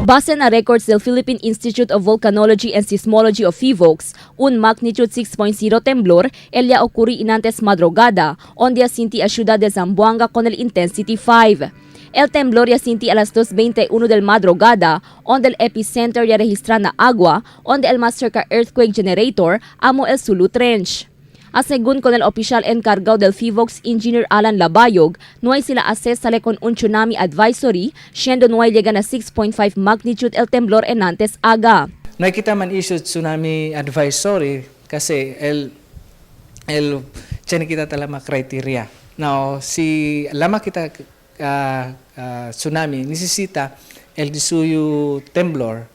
Base na records del Philippine Institute of Volcanology and Seismology of PHIVOLCS, un magnitude 6.0 temblor el ya ocurri inantes madrugada, onde sinti a ciudad de Zamboanga con el intensity 5. El temblor ya sinti a las 2:21 del madrugada, onde el epicenter ya registra na agua, onde el más cerca earthquake generator amo el Sulu Trench. A según con el oficial encargado del PHIVOLCS, Engineer Alan Labayog, no hay sila assess sale con un tsunami advisory, siendo no hay llega na 6.5 magnitude el temblor en antes aga. No hay kita man issue tsunami advisory kasi el tiyan kita talama criteria. Now, si lama kita tsunami necesita el disuyo temblor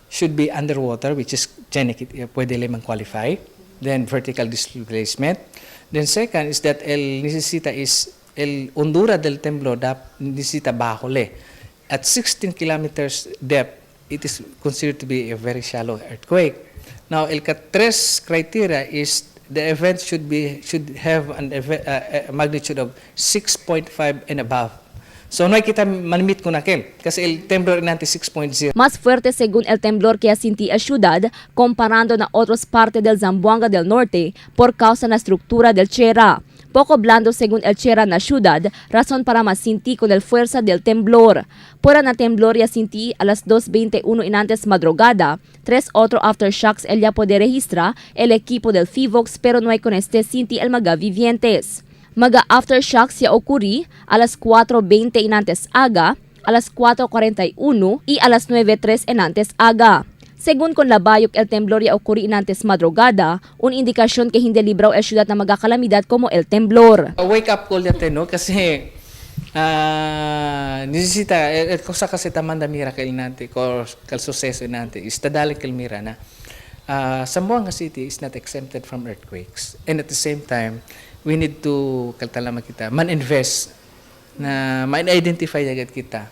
should be underwater, which is tiyan kita pwede limang qualify. Then vertical displacement. Then second is that el necesita is el hondura del temblor dap necesita bajo le. At 16 kilometers depth, it is considered to be a very shallow earthquake. Now, el tres criteria is the event should have a magnitude of 6.5 and above. So no hay kita manimit con aquel kasi el temblor nante 6.0. Más fuerte según el temblor que sinti a ciudad comparando na otras partes del Zamboanga del Norte por causa na estructura del tierra. Poco blando según el tierra na ciudad, razón para más sinti con el fuerza del temblor. Pura na temblor ya sinti a las 2:21 in antes madrugada, tres otro aftershocks el ya puede registra el equipo del PHIVOLCS, pero no hay con este sinti el maga vivientes. Maga aftershocks ya ocurri a las 4:20 in antes aga, a las 4:41 y a las 9:03 en antes aga. Según con Labayok, el temblor ya ocurri in antes madrugada, una indicación que hindi libraw el ciudad na magakalamidad como el temblor. A wake up call yate, no, kasi necesita el cosa kasi tamanda mira kay nante ko kal suceso nante is tadali kay mira na Zamboanga City is not exempted from earthquakes, and at the same time we need to kaltalama kita man-invest na ma-identify agad kita,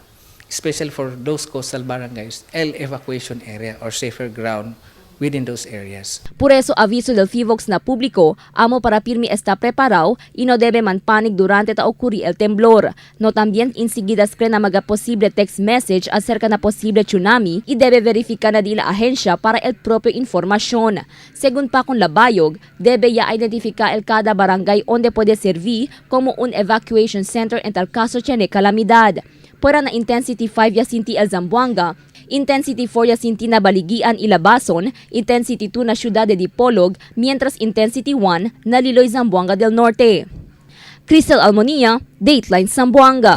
especially for those coastal barangays, el evacuation area or safer ground within those areas. Por eso aviso del PHIVOLCS na público, amo para pirmi está preparado y no debe man panic durante ta ocurrir el temblor. No también enseguida cree na maga posible text message acerca na posible tsunami y debe verificar na di la agencia para el propio información. Según pa con Labayog, debe ya identificar el cada barangay donde puede servir como un evacuation center en tal caso tiene calamidad. Pura na intensity 5 ya sinti el Zamboanga, intensity 4 ya sinti na Baligian y Labason, intensity 2 na Ciudad de Dipolog, mientras intensity 1 na Liloy, Zamboanga del Norte. Crystal Almonia, Dateline Zamboanga.